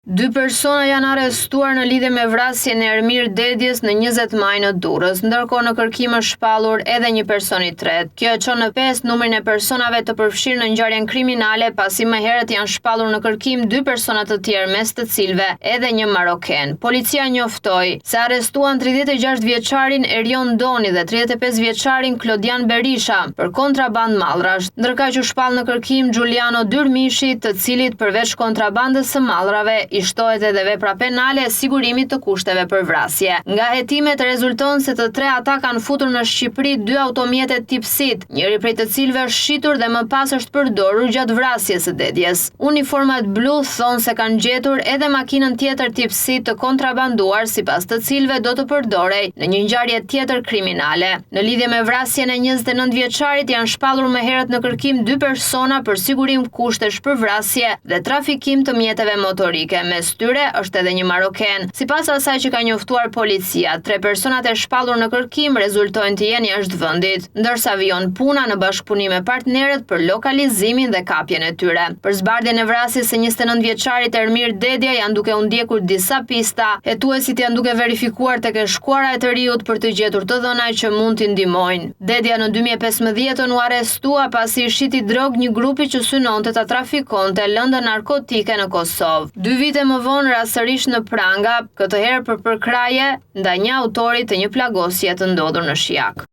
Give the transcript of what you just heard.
Dy persona janë arrestuar në lidhje me vrasjen e Ermir Dedjes në 20 maj në Durrës, ndërkohë në kërkim është shpallur edhe një person i tretë. Kjo e çon në 5 numrin e personave të përfshirë në ngjarjen kriminale, pasi më herët janë shpallur në kërkim dy persona të tjerë, mes të cilëve edhe një maroken. Policia njoftoi se arrestuan 36 vjeçarin Erion Doni dhe 35 vjeçarin Klodian Berisha për kontrabandë mallrash. Ndërkaq u shpall në kërkim Xhuliano Dyrmishi, të cilit përveç kontrabandës së mallrave i shtohet edhe vepra penale e sigurimit të kushteve për vrasje. Nga hetimet rezulton se të tre ata kanë futur në Shqipëri dy automjete tip Seat, njëri prej të cilëve është shitur dhe më pas është përdorur gjatë vrasjes së Dedjes. Uniformat blu thonë se kanë gjetur edhe makinën tjetër tip Seat të kontrabanduar sipas të cilëve do të përdorej në një ngjarje tjetër kriminale. Në lidhje me vrasjen e 29 vjeçarit janë shpallur më herët në kërkim dy persona për sigurim kushtesh për vrasje dhe trafikim të mjeteve motorike. Mes tyre është edhe një maroken. Sipas asaj që ka njoftuar policia, tre personat e shpallur në kërkim rezultojnë të jenë jashtë vendit, ndërsa vijon puna në bashkëpunim me partnerët për lokalizimin dhe kapjen e tyre. Për zbardhjen e vrasjes së 29 vjeçarit Ermir Dedja janë duke u ndjekur disa pista. Hetuesit janë duke verifikuar tek e shkuara e të riut për të gjetur të dhëna që mund t'i ndihmojnë. Dedja në 2015-ën u arrestua pasi i shiti drogë një grupi që synonte ta trafikonte lëndën narkotike në Kosovë. Dy vite më vonë ra sërish në pranga, këtë herë për përkrahje ndaj një autori të një plagosje të ndodhur në Shijak.